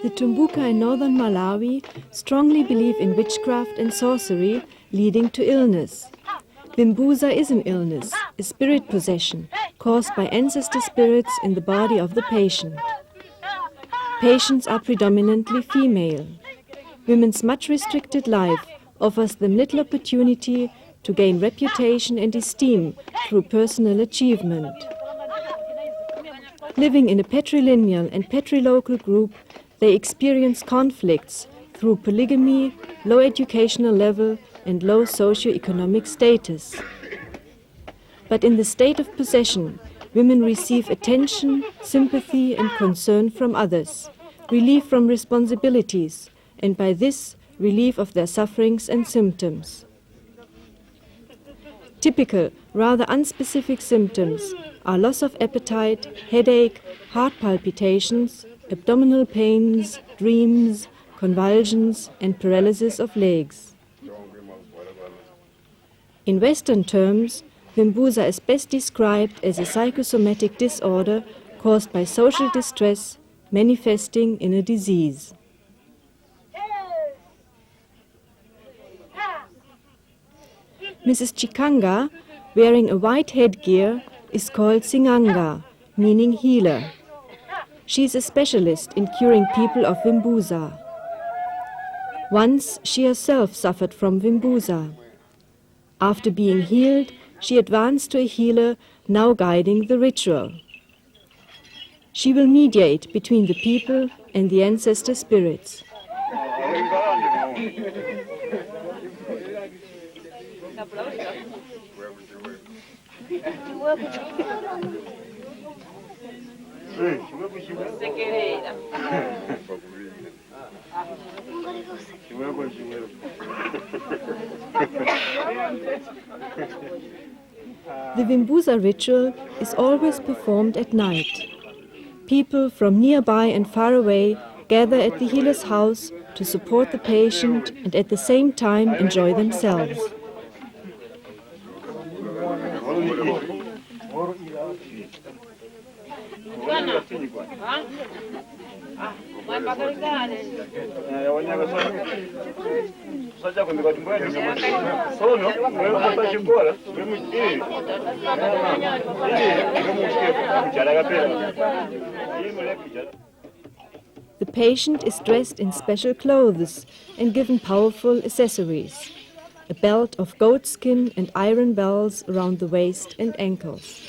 The Tumbuka in northern Malawi strongly believe in witchcraft and sorcery leading to illness. Vimbuza is an illness, a spirit possession caused by ancestor spirits in the body of the patient. Patients are predominantly female. Women's much restricted life offers them little opportunity to gain reputation and esteem through personal achievement. Living in a patrilineal and patrilocal group, they experience conflicts through polygamy, low educational level, and low socio-economic status. But in the state of possession, women receive attention, sympathy, and concern from others, relief from responsibilities, and by this, relief of their sufferings and symptoms. Typical, rather unspecific symptoms are loss of appetite, headache, heart palpitations, abdominal pains, dreams, convulsions, and paralysis of legs. In Western terms, Vimbuza is best described as a psychosomatic disorder caused by social distress manifesting in a disease. Mrs. Chikanga, wearing a white headgear, is called Singanga, meaning healer. She is a specialist in curing people of Vimbuza. Once she herself suffered from Vimbuza. After being healed, she advanced to a healer now guiding the ritual. She will mediate between the people and the ancestor spirits. The Vimbuza ritual is always performed at night. People from nearby and far away gather at the healer's house to support the patient and at the same time enjoy themselves. The patient is dressed in special clothes and given powerful accessories, a belt of goat skin and iron bells around the waist and ankles.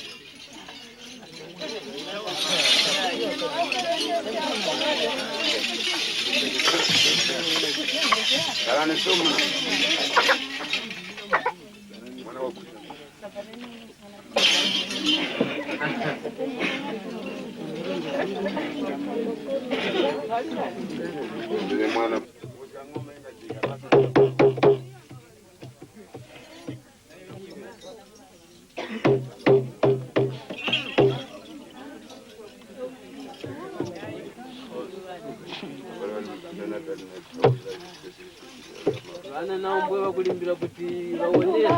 Vana naumbwe vakulimbira kuti vaoneswe.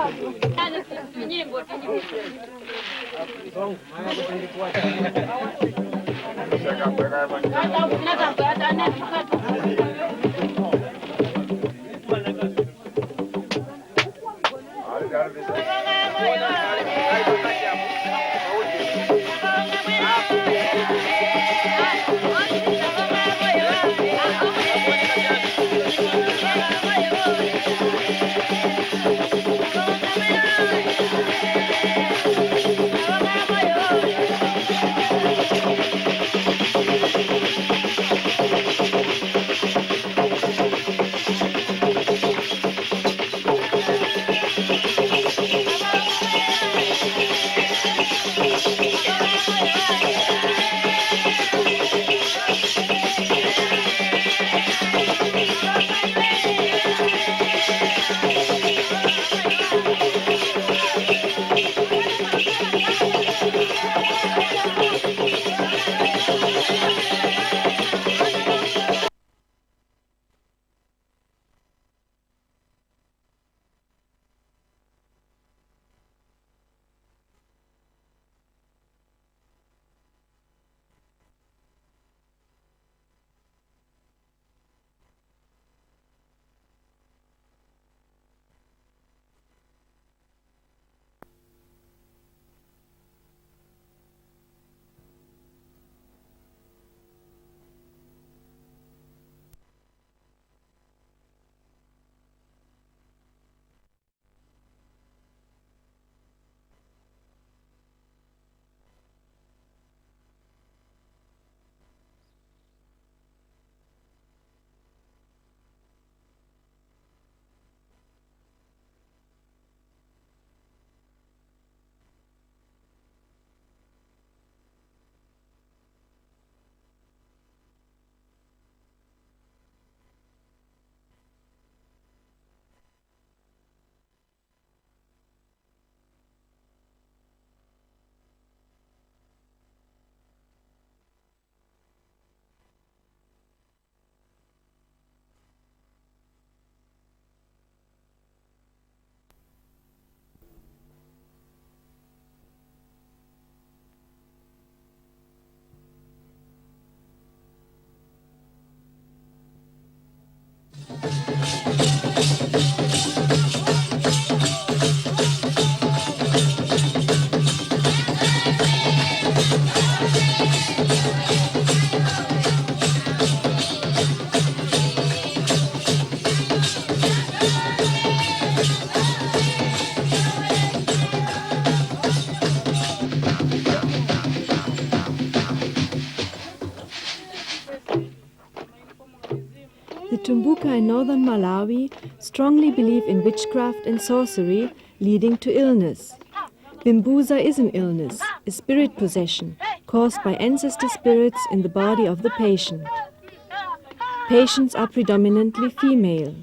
The Tumbuka in northern Malawi strongly believe in witchcraft and sorcery leading to illness. Vimbuza is an illness, a spirit possession caused by ancestor spirits in the body of the patient. Patients are predominantly female.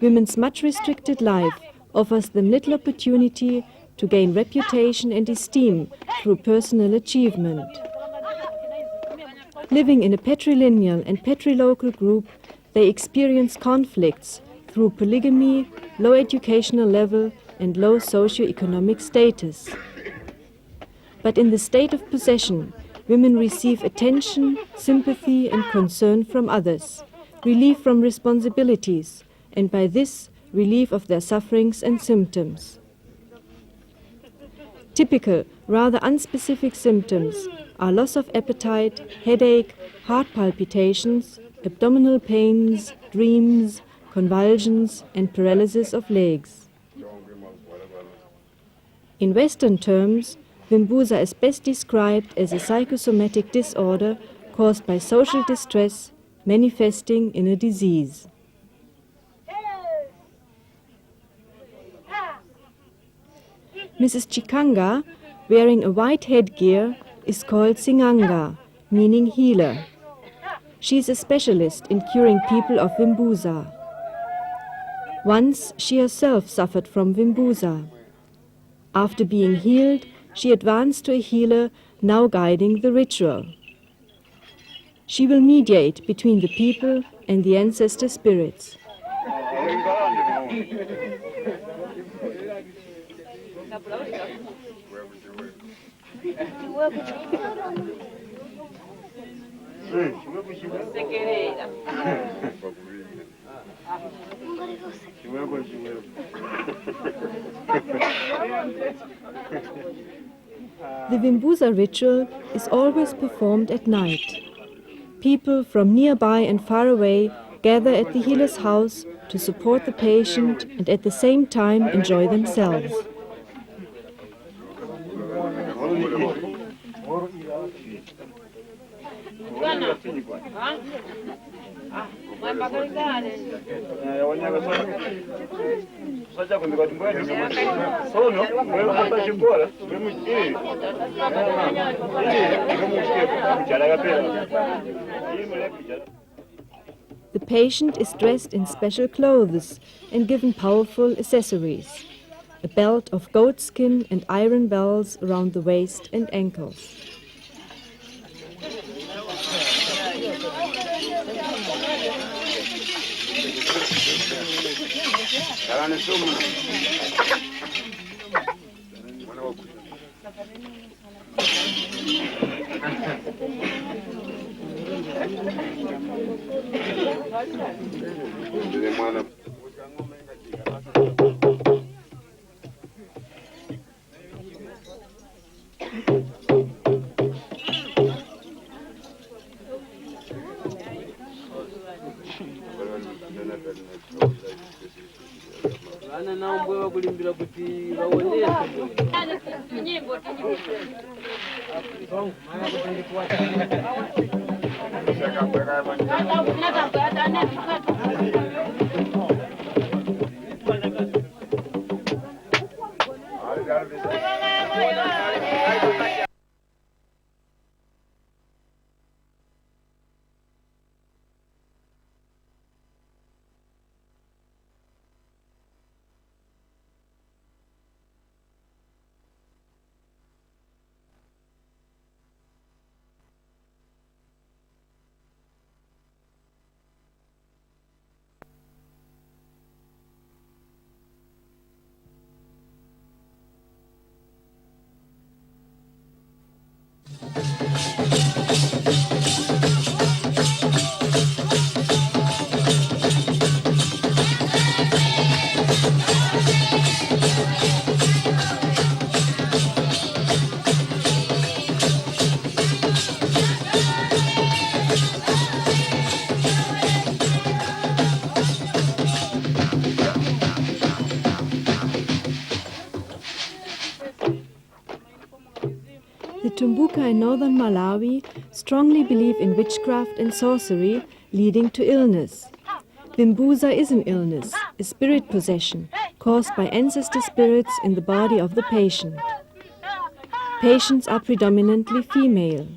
Women's much restricted life offers them little opportunity to gain reputation and esteem through personal achievement. Living in a patrilineal and patrilocal group, they experience conflicts through polygamy, low educational level, and low socio-economic status. But in the state of possession, women receive attention, sympathy, and concern from others, relief from responsibilities, and by this, relief of their sufferings and symptoms. Typical, rather unspecific symptoms are loss of appetite, headache, heart palpitations, abdominal pains, dreams, convulsions, and paralysis of legs. In Western terms, Vimbuza is best described as a psychosomatic disorder caused by social distress manifesting in a disease. Mrs. Chikanga, wearing a white headgear, is called Singanga, meaning healer. She is a specialist in curing people of Vimbuza. Once she herself suffered from Vimbuza. After being healed, she advanced to a healer now guiding the ritual. She will mediate between the people and the ancestor spirits. The Vimbuza ritual is always performed at night. People from nearby and far away gather at the healer's house to support the patient and at the same time enjoy themselves. The patient is dressed in special clothes and given powerful accessories, a belt of goatskin and iron bells around the waist and ankles. Vana nawo mbwe vakulimbira kuti vaoneshe. Tumbuka in northern Malawi strongly believe in witchcraft and sorcery leading to illness. Vimbuza is an illness, a spirit possession caused by ancestor spirits in the body of the patient. Patients are predominantly female.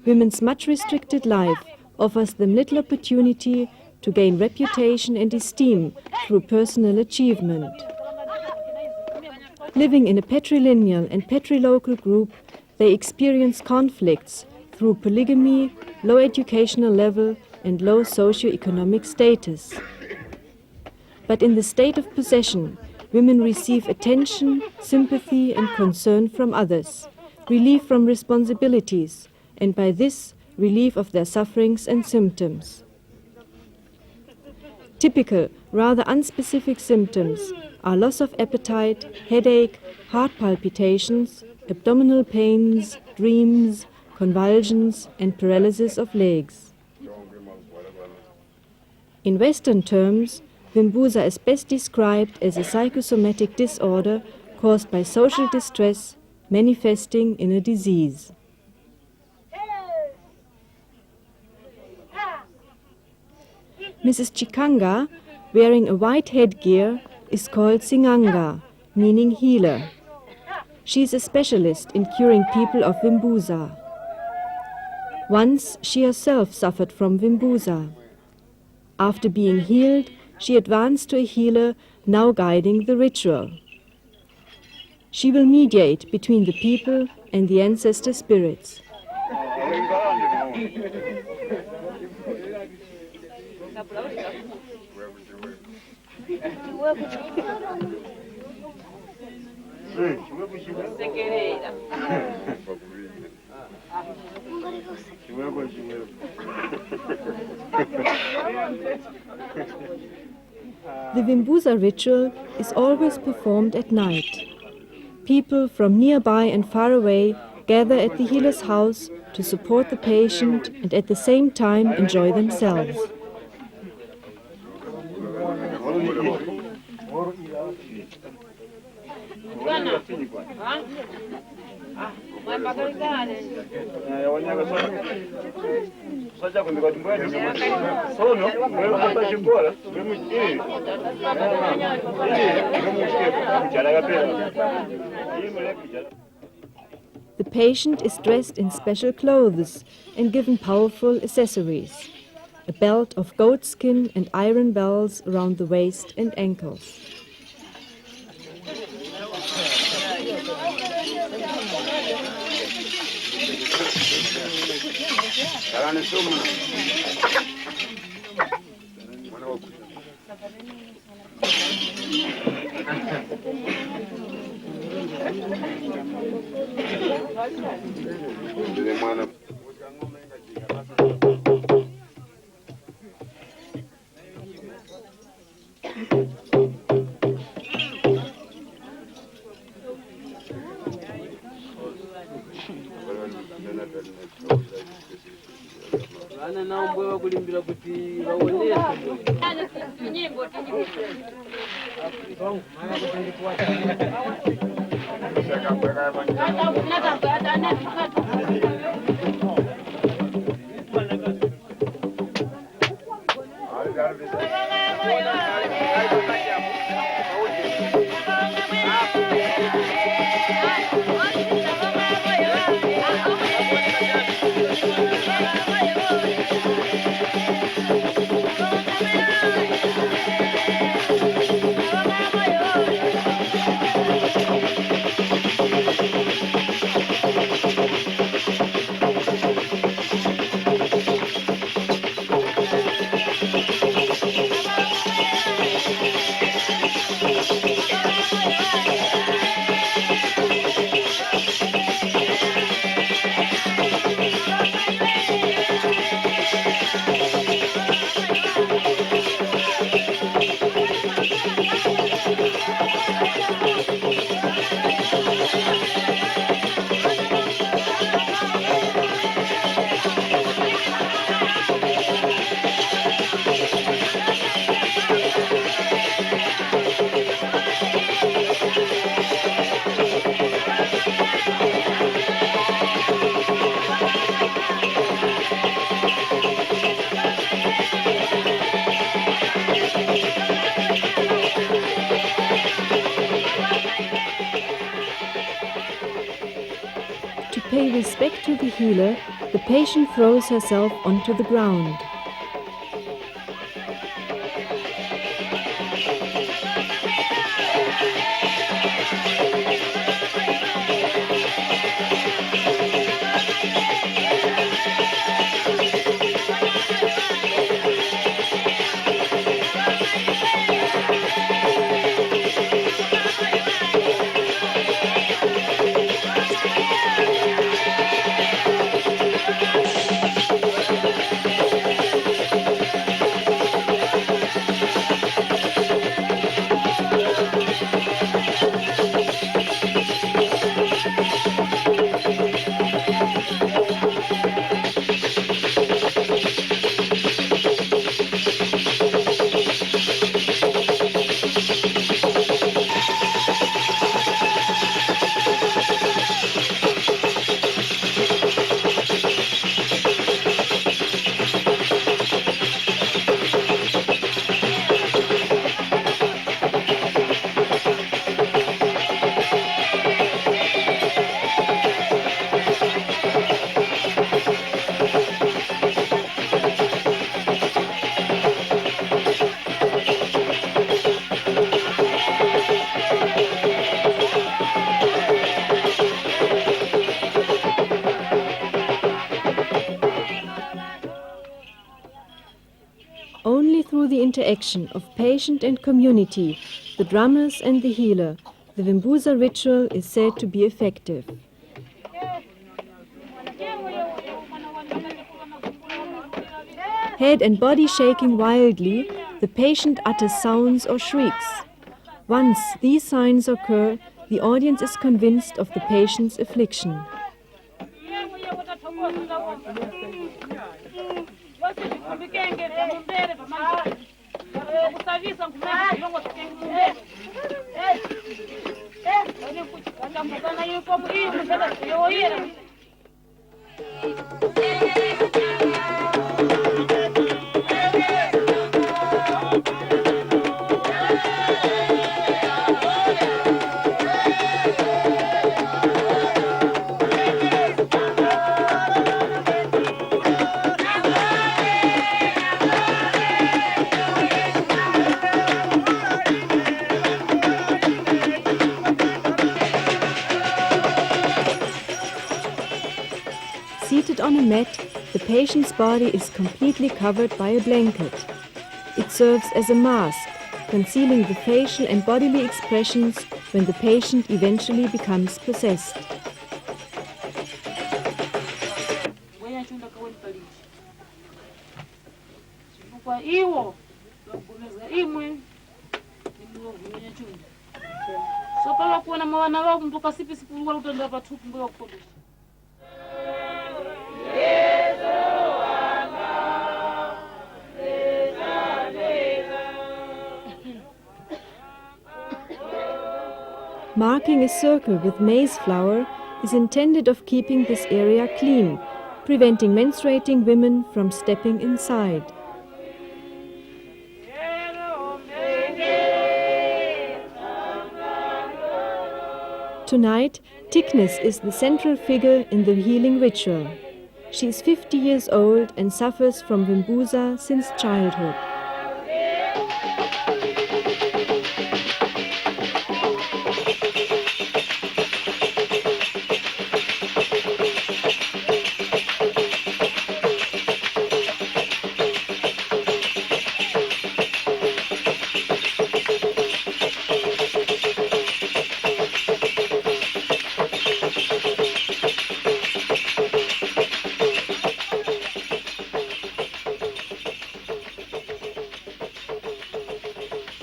Women's much restricted life offers them little opportunity to gain reputation and esteem through personal achievement. Living in a patrilineal and patrilocal group, they experience conflicts through polygamy, low educational level, and low socio-economic status. But in the state of possession, women receive attention, sympathy, and concern from others, relief from responsibilities, and by this, relief of their sufferings and symptoms. Typical, rather unspecific symptoms are loss of appetite, headache, heart palpitations, abdominal pains, dreams, convulsions, and paralysis of legs. In Western terms, Vimbuza is best described as a psychosomatic disorder caused by social distress manifesting in a disease. Mrs. Chikanga, wearing a white headgear, is called Singanga, meaning healer. She is a specialist in curing people of Vimbuza. Once she herself suffered from Vimbuza. After being healed, she advanced to a healer now guiding the ritual. She will mediate between the people and the ancestor spirits. The Vimbuza ritual is always performed at night. People from nearby and far away gather at the healer's house to support the patient and at the same time enjoy themselves. The patient is dressed in special clothes and given powerful accessories, a belt of goat skin and iron bells around the waist and ankles. Vana nao mbwe vakulimbira kuti vaonese. respect to the healer, the patient throws herself onto the ground. Only through the interaction of patient and community, the drummers and the healer, the Vimbuza ritual is said to be effective. Head and body shaking wildly, the patient utters sounds or shrieks. Once these signs occur, the audience is convinced of the patient's affliction. Seated on a mat, the patient's body is completely covered by a blanket. It serves as a mask, concealing the facial and bodily expressions when the patient eventually becomes possessed. Ngwenyachunda kaweni palichi chifukwa iwo vakugomeza imwe ni mulungu ngwenyachunda so pavakuona mavana vavo mbuka sipi sipi uri walutandira pathupi mbuya kukodesha. Marking a circle with maize flour is intended of keeping this area clean, preventing menstruating women from stepping inside. Tonight, Thickness is the central figure in the healing ritual. She is 50 years old and suffers from Vimbuza since childhood.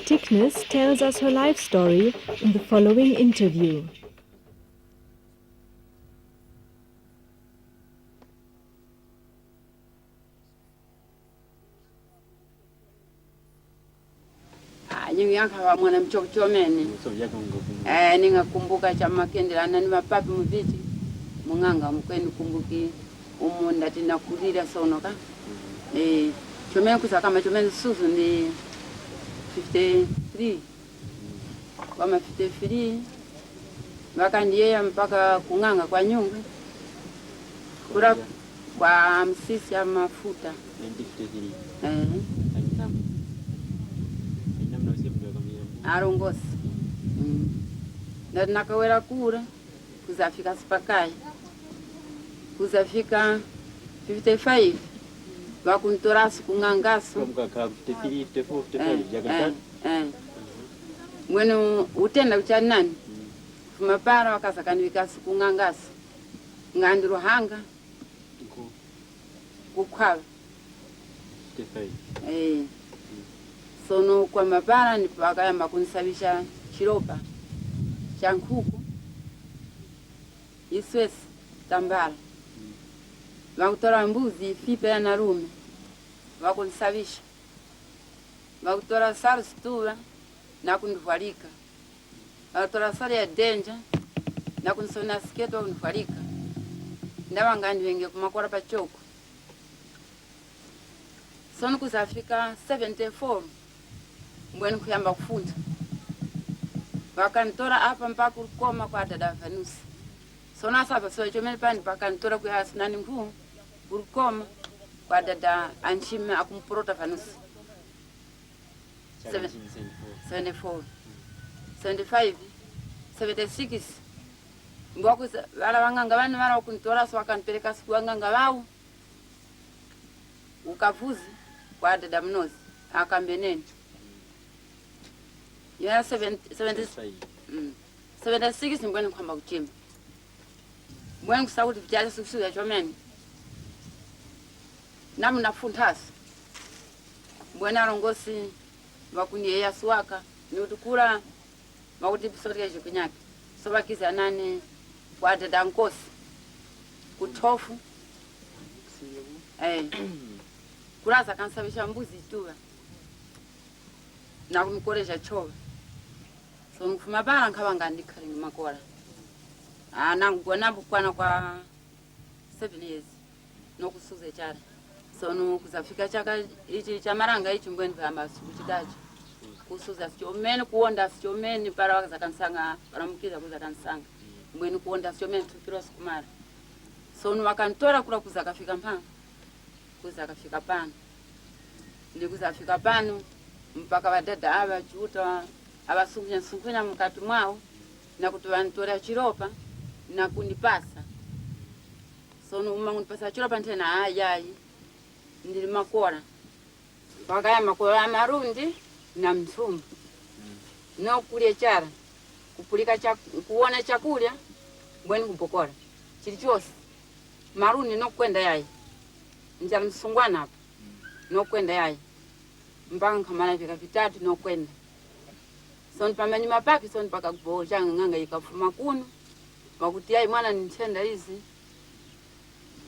Thickness tells us her life story in the following interview. Nyingiyankha mwana mchokuchomene ningakumbuka chamakendelana ni mapapi muviti mung'anga mukweni kumbuki umunda tinakulira sono ka chomene kusakama chomene susu ni 53 kwama 53 vakandiyeya mpaka kung'anga kwa nyungwe. Kura kwa msisi ya mafuta. 1953. Eh. Arongosi. Ndati nakawera kura kuzafika sipakai kuzafika 55 vakuntorasu kung'angasu. Mukakhala 53, 54, 55, jakatatu. Mwene utenda kuchani nani fumapara wakazakaniwikasu kung'angasu ng'andi ruhanga kukhwava. 55. Eh. Sono kwa mapara ndipo akayamba kunisabisha chiropa cha nkhuku iswesi tambala, vakutora mbuzi ifipa ya narume vakunisabisha, vakutora salu situva nakundivwalika, vakutora salu ya denja nakunisona siketi vakundivwalika, ndavangandivenge kumakora pachoko. Sono kuzafika 74 mbweni kuyamba kufunda, vakanditora apa mpaka kukoma kwa dada Vanusi. Sono asapa so chomene pani pakanditora kuya sinani nkuu kurukoma kwa dada anchime akumprota Vanusi. 1974. 74, 75, 76 mbwakuza vala vang'anga vani vala vakunditora so vakandipereka siku vang'anga vawu ukavuzi kwa dada mnozi akambeneni ya 70 75. 76 mbweni nkhwamba kuchimba, mbweni kusakuti vichali sikusuya chomene namunafunthaso, mbweni alongosi vakuniyeya suwaka nikuti kula vakuti pisotika chikunyake so vakiza nani kwa dada nkosi kuthofu. Eh. Kulaza kansabisha mbuzi ituva nakumikoresha chova, so nkufuma pala nkhavanga ndikhali ngimakora nangugona bukwana kwa 7 years nokusuza chala. Sono kuzafika chaka ichi chamaranga ichi mbweni kuyamba sikuchitachi kusuza sichomene kuonda sichomene para wakazakansanga paramukiza kuzakansanga mbweni kuonda sichomene tukirwa sikumara. Sono wakantora kula kuzakafika mpanga kuzakafika pano, ndikuzafika pano mpaka vadada ava chiuta avasungunya sungunya mukati mwawo nakuti vantora chiropa nakundipasa. Sono uma kundipasa chiropa nthena ayayi ndili makora pakaya makora amarundi na mtsumbu nokulya chara kupulika kuona chakulya mbweni kupokora chili chose marundi nokwenda yayi njala msungwana apa nokwenda yayi mpaka nkhamala vika vitatu nokwenda. Sono pamanyuma pake sono pakakubocha ng'anga ikafuma kuno pakuti yayi mwana ni nthenda izi.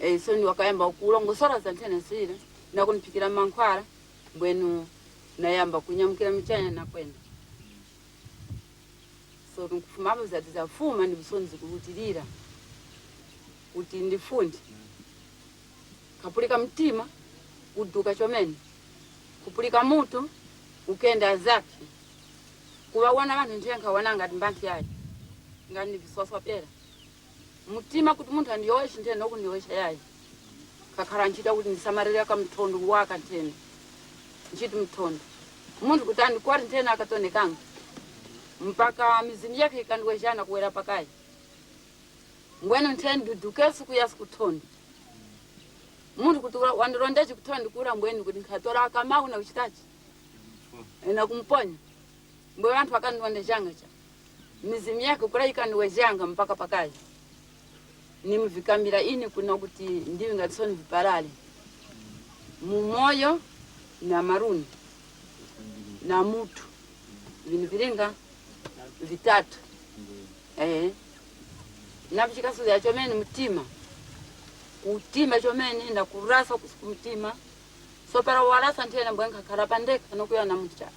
Eh, sono wakayamba kulongosora za nthenda zile nakuniphikira mankhwala mbwenu nayamba kunyamukira michanya nakwenda. So nkufumapo zati zafuma ndibusoni zikuvutilira kuti ndifunde kapulika mtima kuduka chomene kupulika mutu ukenda zake kuvawana vanhu ndiye nkawana ngati mbanthi yayi ngati ndiviswaswa pera mutima kuti munthu andiyoweshe ndiye nokundiyowesha yayi kakhala nchita kuti ndisamarira kamthondo waka nthene nchiti mthondo munthu kuti andikwati nthene akatonekanga mpaka mizimu yake ikandiwezhana kuwera pakayi mbwenu nthene ndidukesu kuyasi kuthondo munthu kuti wandirondechi kuthondo kula mbwenu kuti nkhatora akamawu nakuchitachi nakumponya mbwe vanthu akandiwondejanga cha mizimu yake kula ikandiwezhanga mpaka pakayi nimvikamira ini kuno kuti ndivi ngatisoni viparale mumoyo na maruni na mutu vinu vilinga vitatu. Eh, navichikasuza chomene mtima kutima chomene ndakurasa kumtima so para warasa nthena mbwe nkakhala pandeka nokuya na mutu cha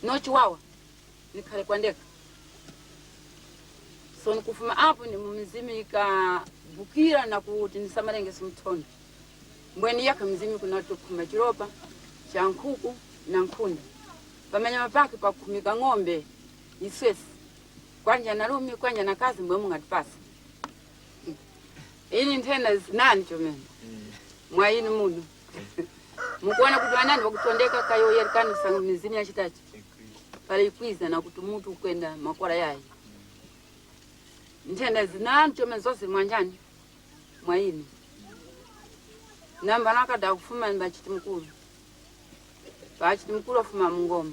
nochiwawa nikhale kwandeka. So nikufuma apo ni mumizimu ikabukira na kuti ndisamalenge simthondo mbweni yaka mzimu kunatokhuma chiropa cha nkhuku na nkhunda pamanyama pake pakhumika ng'ombe iswesi kwanja nalume kwanja na kazi mbwe mungatipasa. Ini nthenda zinani chomene mwaini muno mukuona kuti vanani vakutondeka kayoyerikani sanga mizimu yachitachi pala ikwiza na kuti mutu ukwenda makora yayi nthenda zinani chomene zonse mwanjani mwaini namba nakada kufuma mbachiti mkulu pachiti mkulu afuma mungoma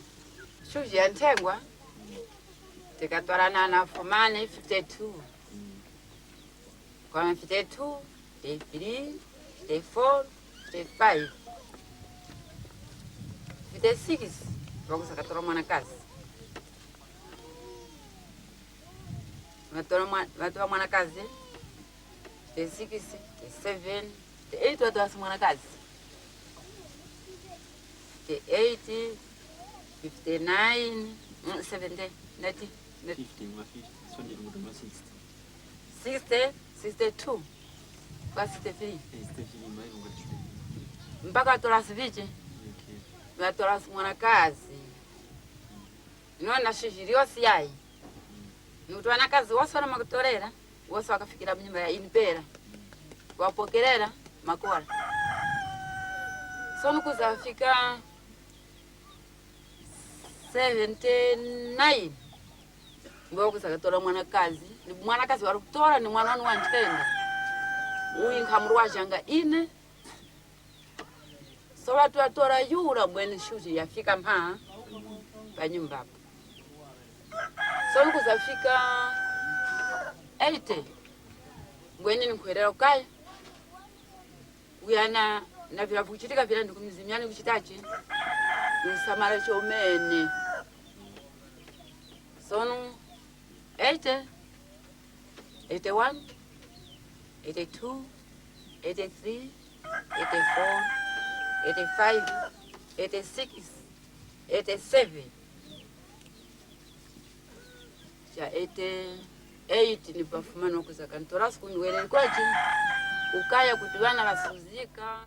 shuji ya nthengwa tikatwarana na fumane 52 kwa 52 53 54 55 56 vakusakatora mwanakazi vatora mwanakazi 56 57 58 vatorasi mwanakazi 58 59 70 90 50 ma 50 so ndiri kuti ma 60 60 62 kwa 63 63 mpaka vatorasi vichi vatorasi mwanakazi inona shizhiri yose yayi nikuti vanakazi wose vanamakutorera wose vakafikira munyumba ya inipera wapokerera makora so nikuzafika 79 mbokusakatora mwanakazi ni mwanakazi wari kutora ni mwana wanu wanditenda uyu nkhamuri wazhanga ine so vatu vatora yura bwene shuti yafika mpha panyumbapo so nikuzafika 80 mbweni nikhwerera kukaya kuyana na vilavu kuchitika vila ndikumizimyani kuchitachi nisamala chomene sono 80 81 82 83 84 85 86 87 cha 88 nipafumana kuzaka ntorasi kuniwereri kwachi ukaya kuti vana vasuzika.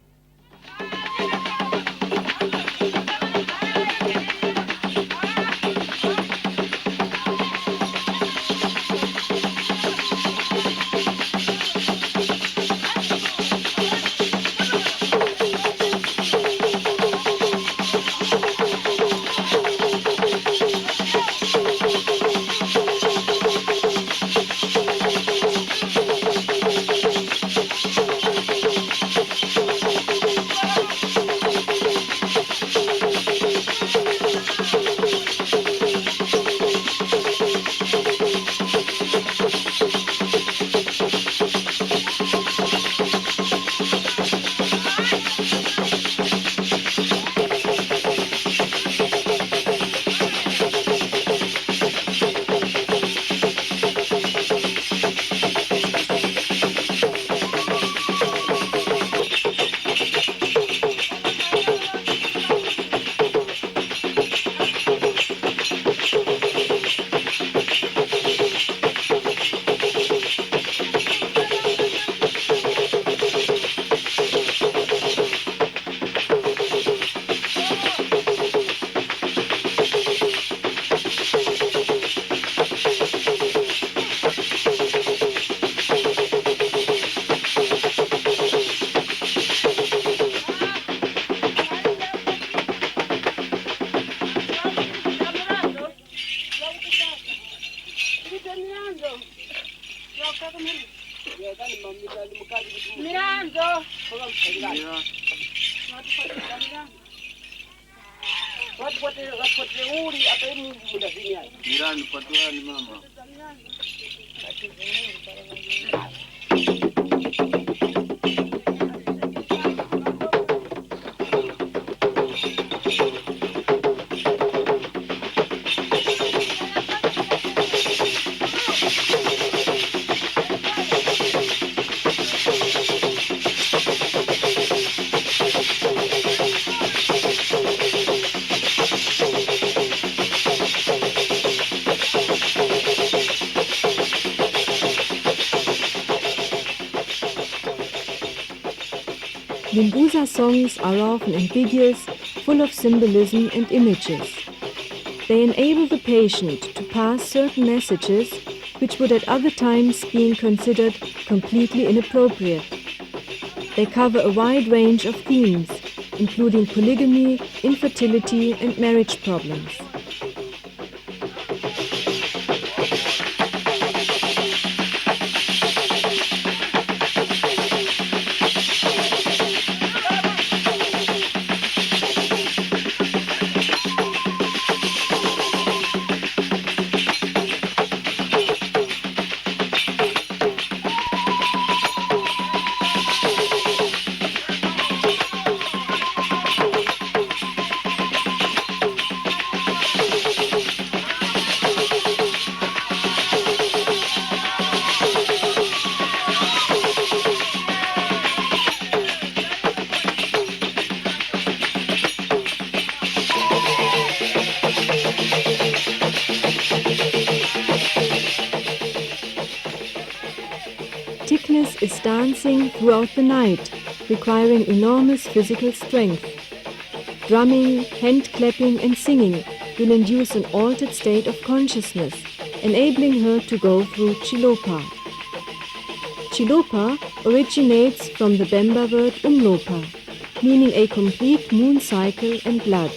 Mirando. Mirani patuani mama. Vimbuza songs are often ambiguous, full of symbolism and images. They enable the patient to pass certain messages which would at other times be considered completely inappropriate. They cover a wide range of themes, including polygamy, infertility, and marriage problems. Thickness is dancing throughout the night, requiring enormous physical strength. Drumming, hand clapping, and singing will induce an altered state of consciousness, enabling her to go through Chilopa. Chilopa originates from the Bemba word umlopa, meaning a complete moon cycle and blood.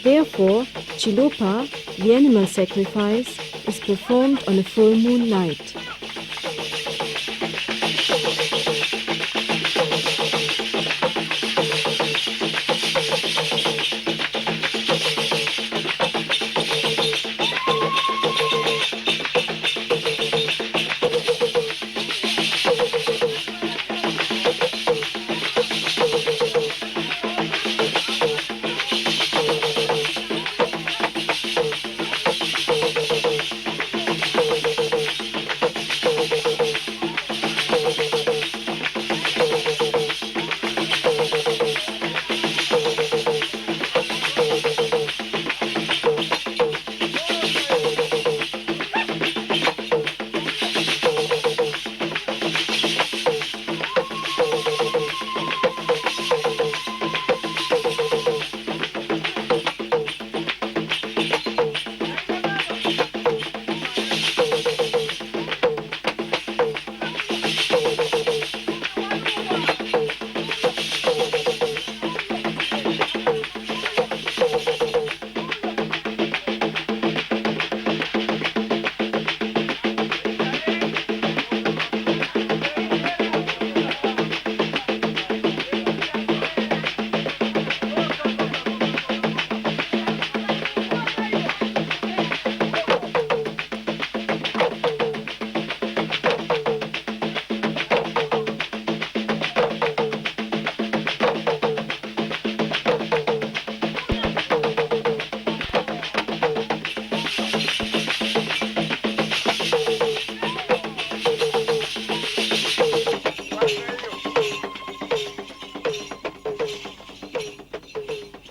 Therefore, Chilopa, the animal sacrifice, is performed on a full moon night.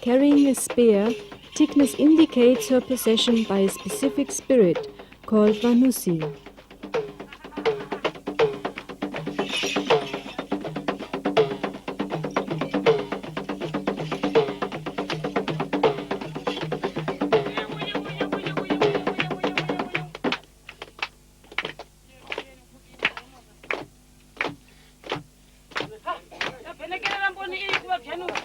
Carrying a spear, Thickness indicates her possession by a specific spirit called Vanusi. Yavenekerera mboni iyi kuva byanusi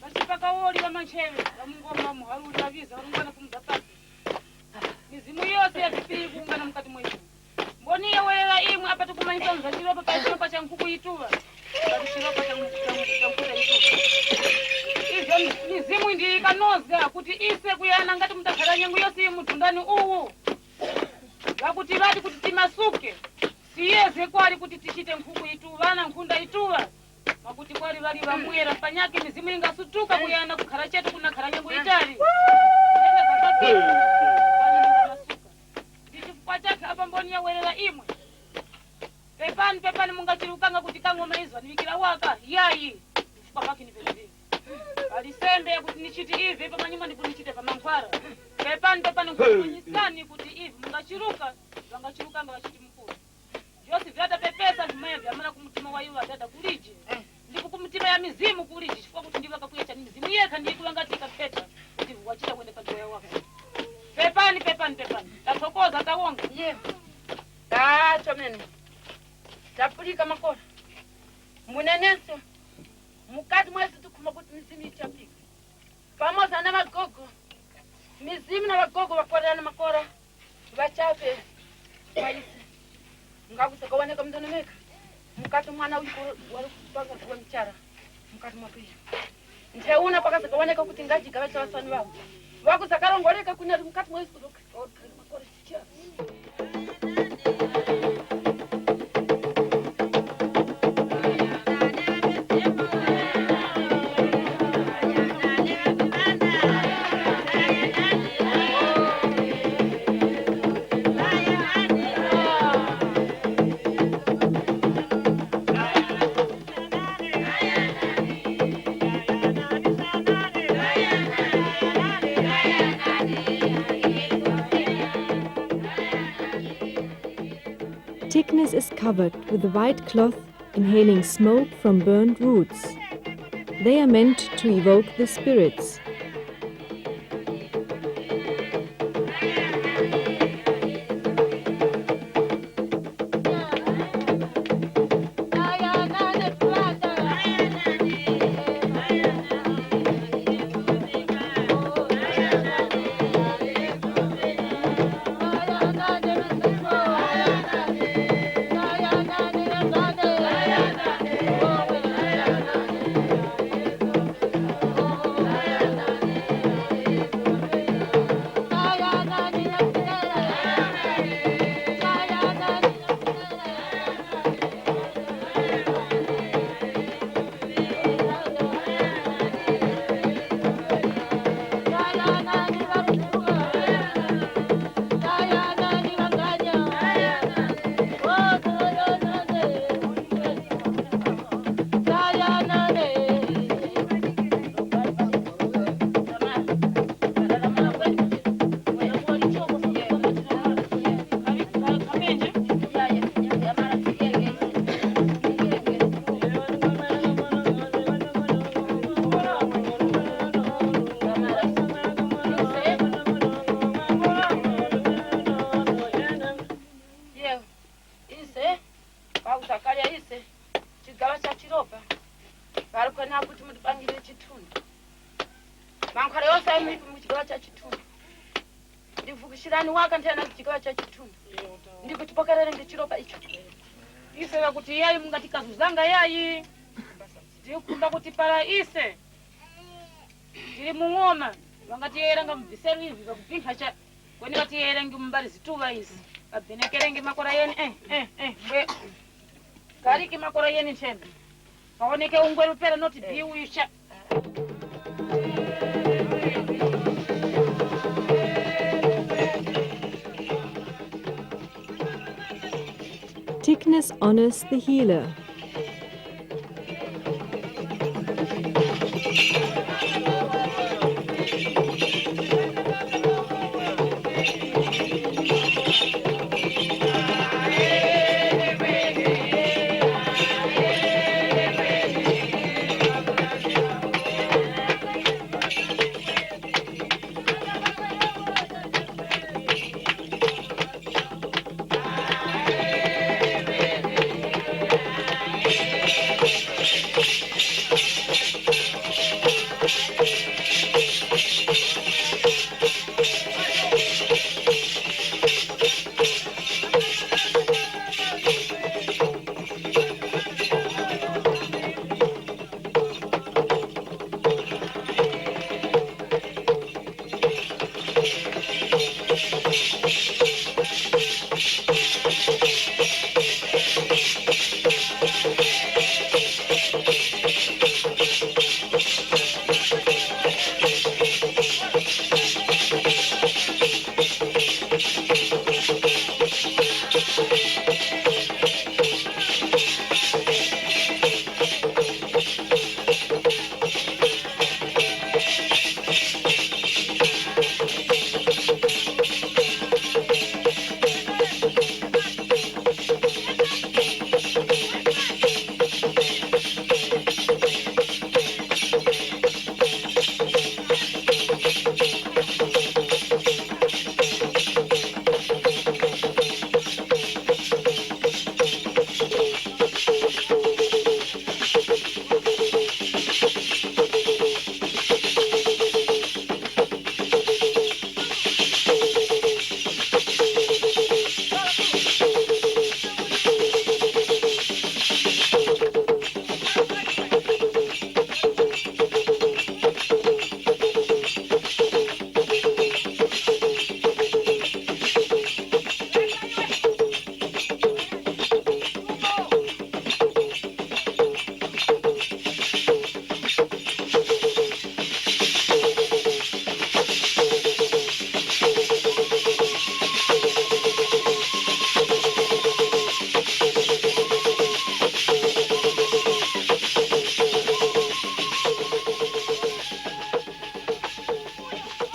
vachipakaoli vamacheve vamungoma muharuri vaviza varungana kumudza pasi mizimu yose yazvipiri kuungana mukati mwedu mboni yewerera imwe apati kumanyisa zvachiropa pachiropa chankuku ituva pati chiropa chankuta ituva izvo mizimu ndiyi ikanozga kuti ise kuyana ngati mutagara nyengo yose yemudhundani uwu vakuti vati kuti timasuke siyeze kwari kuti tichite nkhuku ituva na nkhunda ituva makuti kwari vari vamwera panyake mizimu ingasutuka kuyana kukhala chetu kunakhala nyengo itali ndi chifukwa chake apa mboni yawerera imwe pepani pepani mungachirukanga kuti kang'oma izwa niwikira waka yayi chifukwa pake ni velevele palisembe kuti nichiti ivi pamanyuma ndikunichite pamankhwala pepani pepani nkukunyisani kuti ivi mungachiruka vangachirukanga vachiti mukulu vyosi vyatapepesa vimaya vyamala kumutima wa iwo adada kuliji ndipo kumutima ya mizimu kuliji chifukwa kuti ndivo akakuyecha ni mizimu yekha ndiye kuvangatika pheta kuti wachita kuenda pajoya wako pepani pepani pepani tathokoza tawonga. Yapulika makora munenenso mukati mwezi tikhuma kuti mizimu ichapika pamoza na vagogo mizimu na vagogo vakorerana makora vachape vaise ngakusakaoneka mndonomeka mukati mwana uyu wari kupanga wa michara mukati mwapiya ntheuna pakasakaoneka kuti ngajika vacha vasani vavo vakusakarongoleka kunari mukati mwezi makora chicha. Thickness is covered with a white cloth, inhaling smoke from burned roots. They are meant to evoke the spirits. Pakusakalya ise chigava cha chiropa varikona kuti mutipangire chithundu mankhwala yonse aimipi muchigava cha chithundu ndivukishirani waka nthena kuchigava cha chithundu ndikutipokerere ngechiropa icho ise vakuti yayi mungatikazuzanga yayi ndikukhumba kuti pala ise tili mung'oma vangatiyeranga mubvisero ivi vakuphinkha cha kweni vatiyerenge mumbali zituva izi vabvenekerenge makora yeni mbwe gariki makora yeni nthembe vaoneke ungweru pera noti biuyu cha. Thickness honors the healer.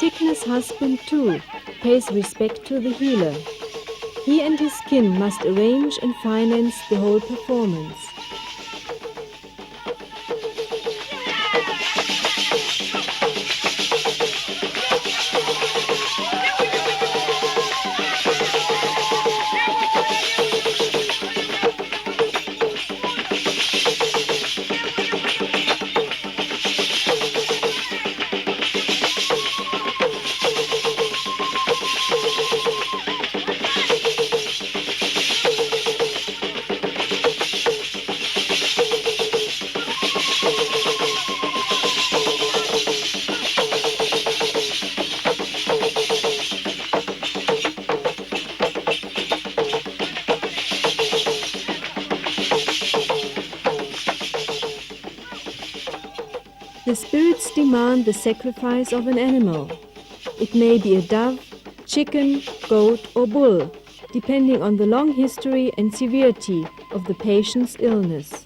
Tickner's husband, too, pays respect to the healer. He and his kin must arrange and finance the whole performance. The spirits demand the sacrifice of an animal. It may be a dove, chicken, goat, or bull, depending on the long history and severity of the patient's illness.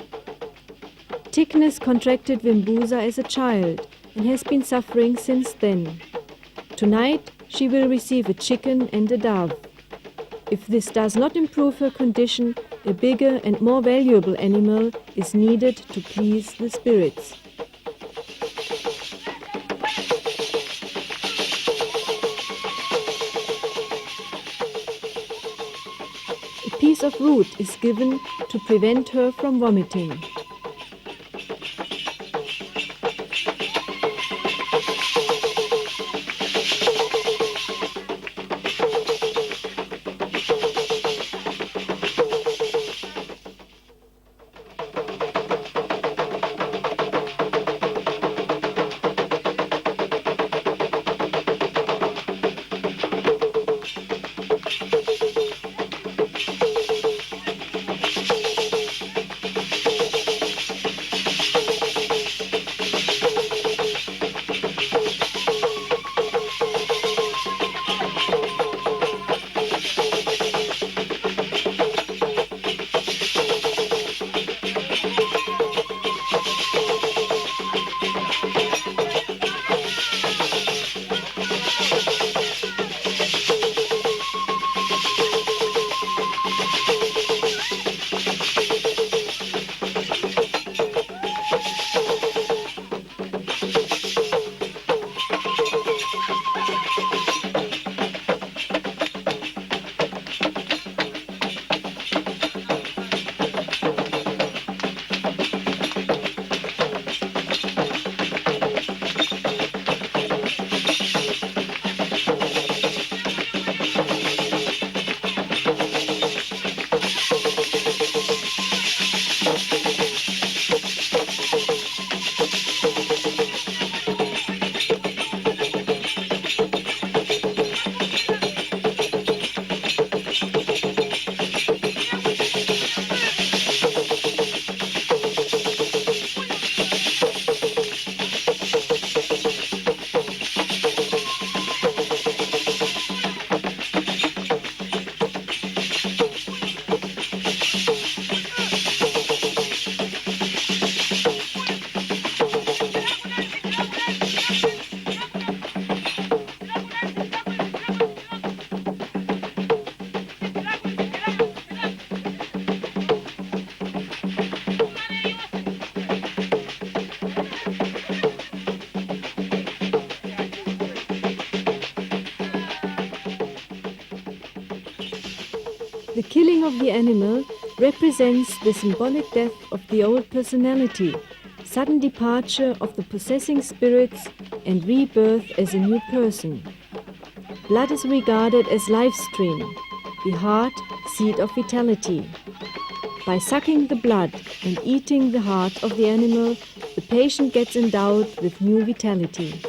Tickness contracted Vimbuza as a child and has been suffering since then. Tonight, she will receive a chicken and a dove. If this does not improve her condition, a bigger and more valuable animal is needed to please the spirits. A piece of root is given to prevent her from vomiting. The killing of the animal represents the symbolic death of the old personality, sudden departure of the possessing spirits, and rebirth as a new person. Blood is regarded as life stream, the heart, seat of vitality. By sucking the blood and eating the heart of the animal, the patient gets endowed with new vitality.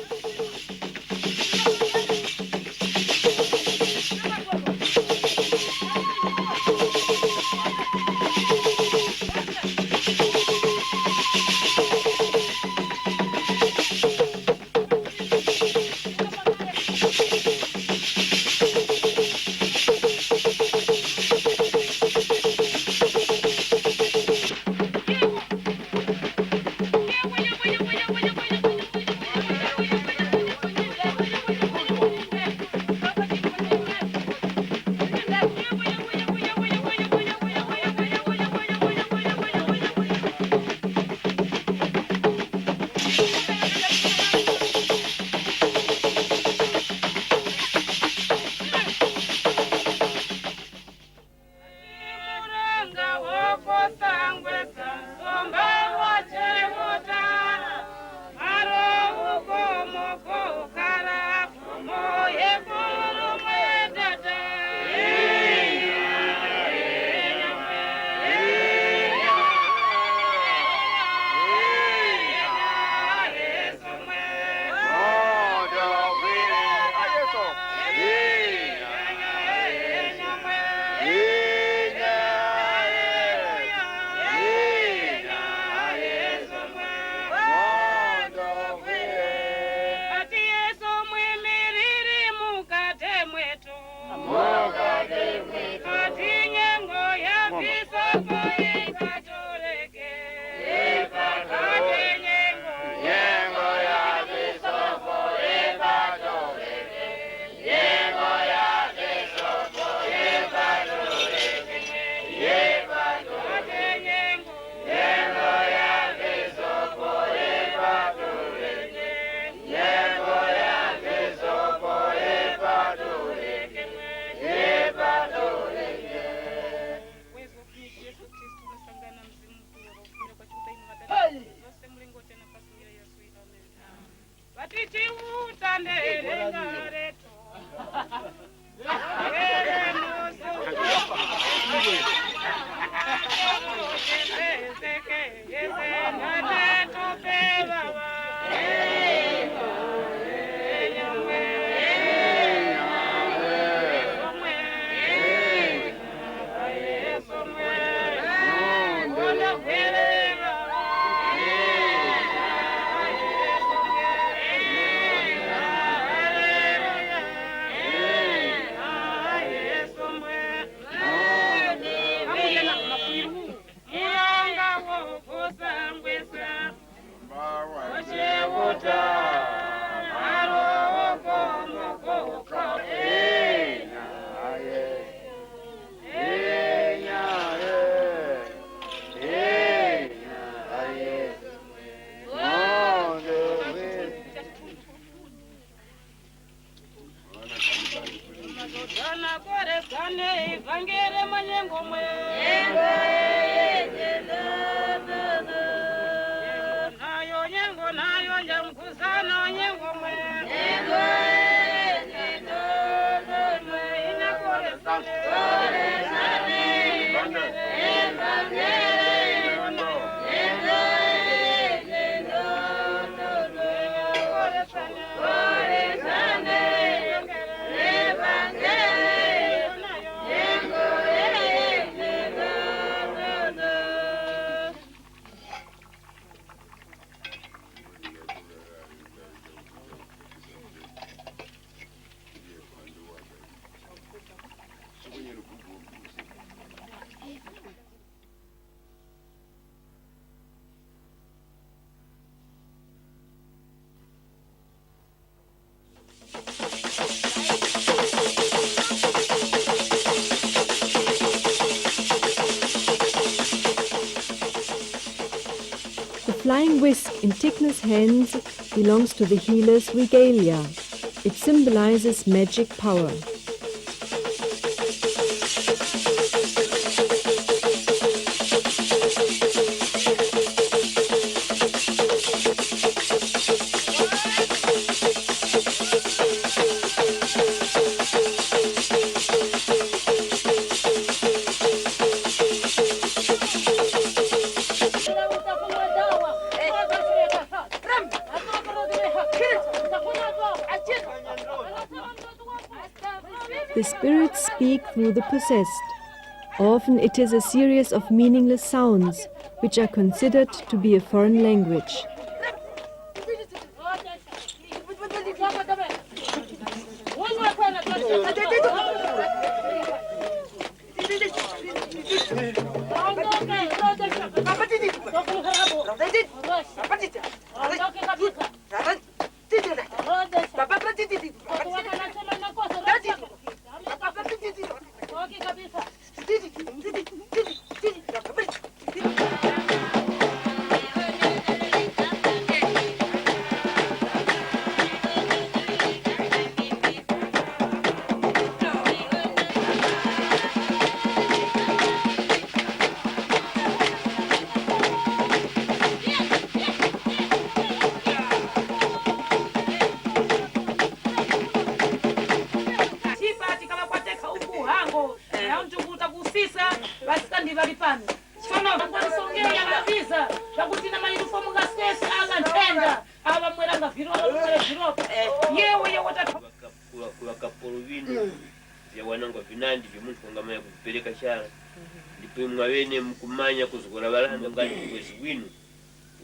The flying whisk in Tickner's hands belongs to the healer's regalia. It symbolizes magic power. The spirits speak through the possessed. Often it is a series of meaningless sounds, which are considered to be a foreign language. Wakapolo vino vyawanangwa vinandi vyomuntu wangamanya kuvipereka chala ndipo imwe mkumanya kuzikora valanda ngani mwezi wino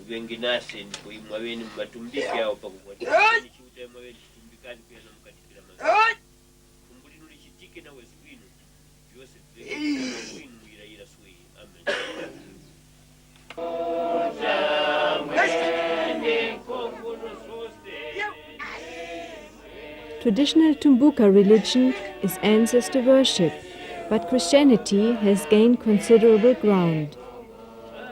uvengi nase ndipo imwe avene mumatumbike awo pakukwatichiuta imwe avene chitumbikani kuyana mukatikira mazi fumbu lino lichitike na wezi wino vyose wino muirayira suyi. Amen. Traditional Tumbuka religion is ancestor worship, but Christianity has gained considerable ground.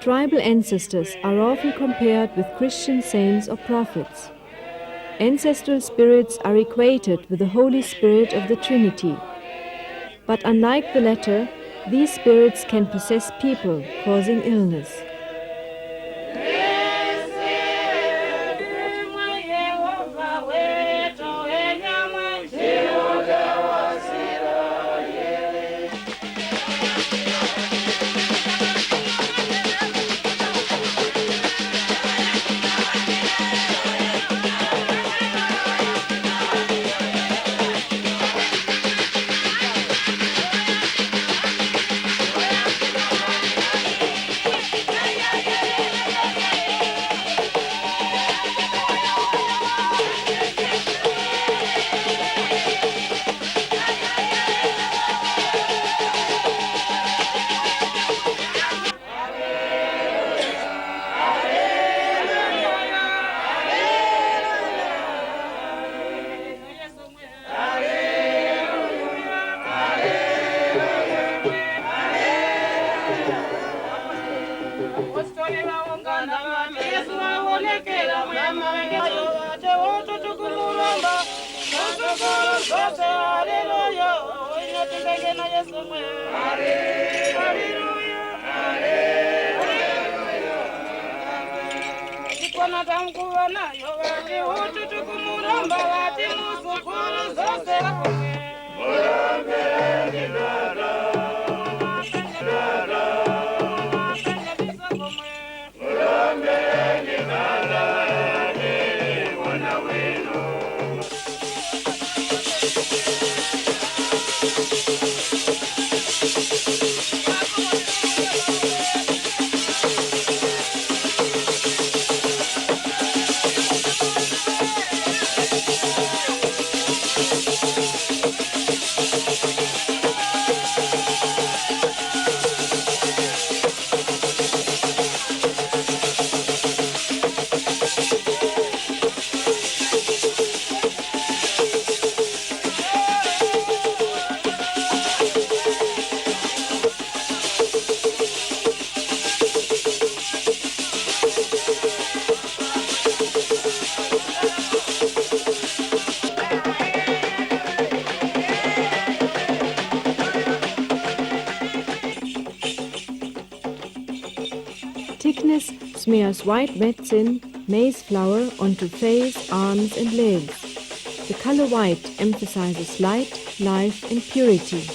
Tribal ancestors are often compared with Christian saints or prophets. Ancestral spirits are equated with the Holy Spirit of the Trinity. But unlike the latter, these spirits can possess people, causing illness. zose, haleluya, inotengenge na Yesu mwe. Haleluya, ikona tamkuva nayo vati ututu kumuramba vati muzukuru zose. Thickness smears white medicine, maize flour onto face, arms and legs. The color white emphasizes light, life and purity.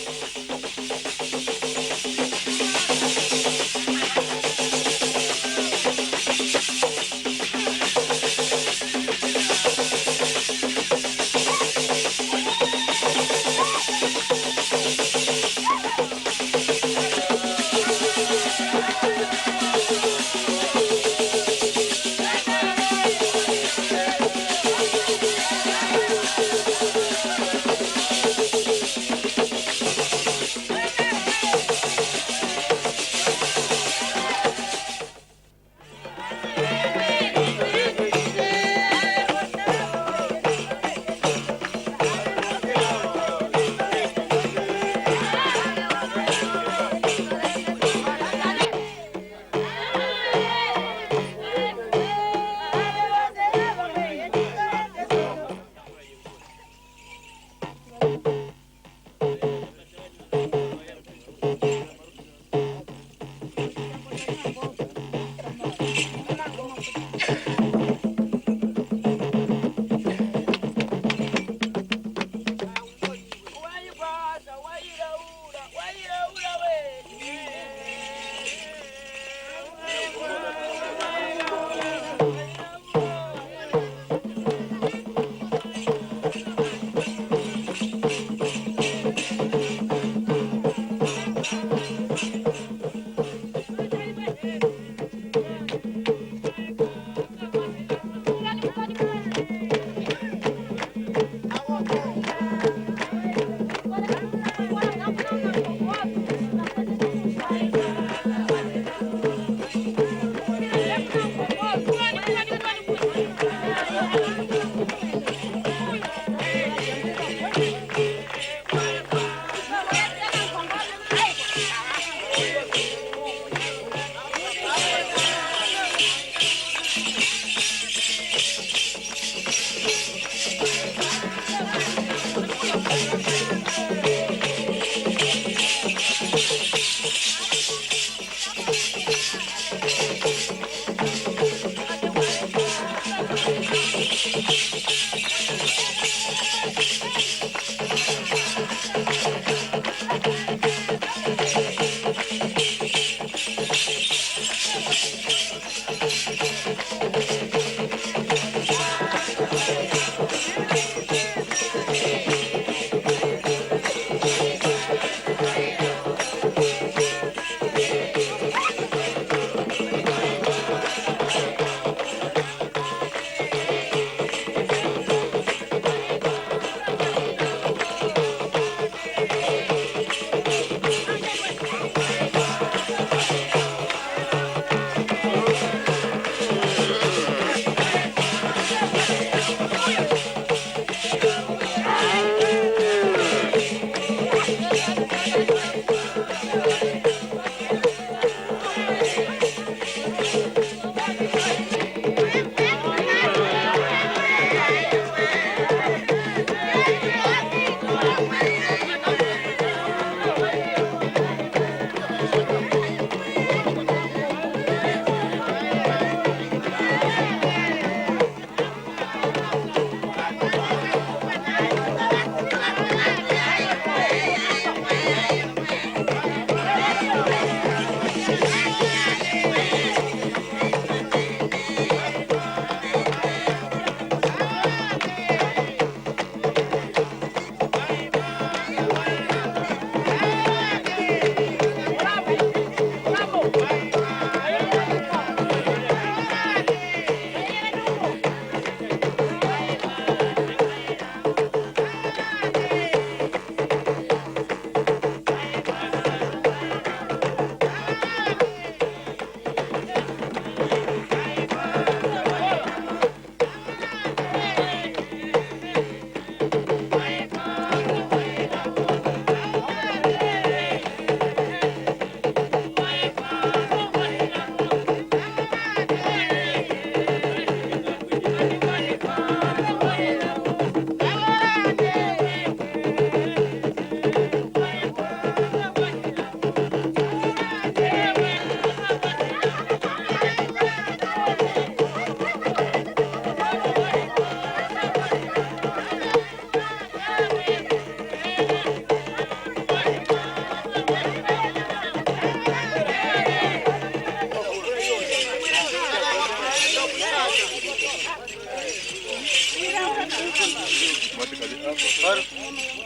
Automatically up.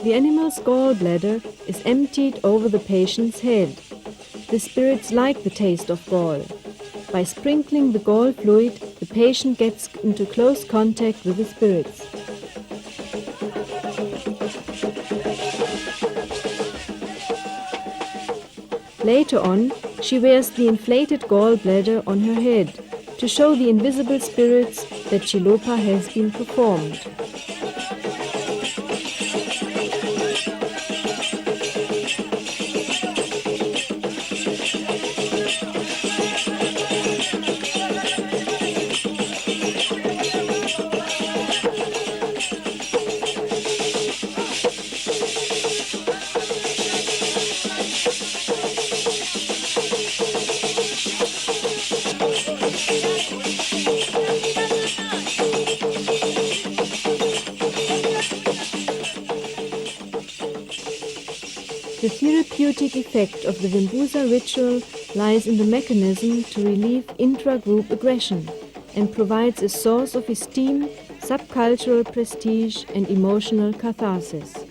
The animal's gallbladder is emptied over the patient's head. The spirits like the taste of gall. By sprinkling the gall fluid, the patient gets into close contact with the spirits. Later on, she wears the inflated gallbladder on her head to show the invisible spirits that Chilopa has been performed. The therapeutic effect of the Vimbuza ritual lies in the mechanism to relieve intra-group aggression and provides a source of esteem, subcultural prestige and emotional catharsis.